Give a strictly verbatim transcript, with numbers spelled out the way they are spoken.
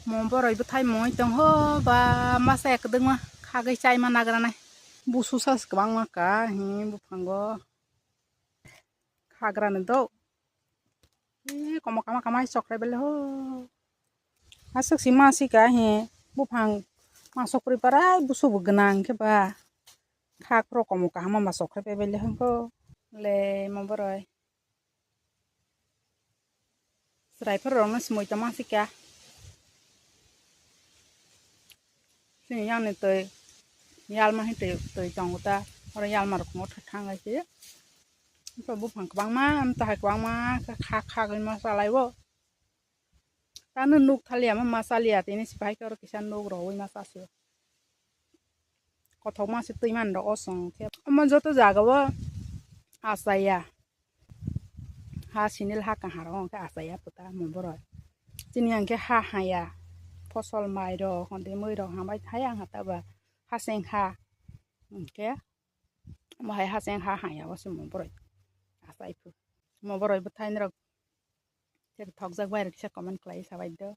Mo boroi bwthai mui tong ho ba masa ek dwngma khagwi chaima nagranai. Busu sas kwbangma ka hi buphango khagrani do. Hi komo kama kama chokrai bele ho. Aswk si masi ka hi buphang ma sokri parai busu bo gwnang khe ba. Khak rok komo kaham ma sokrai bele ho. Le mo boroi. Chwrai phuru rokno swmui tongma sikha. Chini yang ni twi yalma hin twi twi tongo ta. Oro yalma rok tongo thang thang hai se. Buphang kwbangma amtwi hai kwbangma kha kha gwi ma salai o. Tano nuk thalia ma ma salia tini sipai khe oro kisa nuk rogwi ma sasio. Kothokma se twi man rok o chwng khe. Omo joto jaga o achaya. Ha sinil ha kahar o khe achaya puta mo boroi. Chini yang khe ha haya. Phosol mai rok honde mui rok hambai haya ang hata ba. Haseng ha. Hwnkhe omo hai haseng ha haya o se mo boroi. Achai phu. Mo boroi bwthai ni rok. Thokjak bai rok kisa comment khlai sabai do.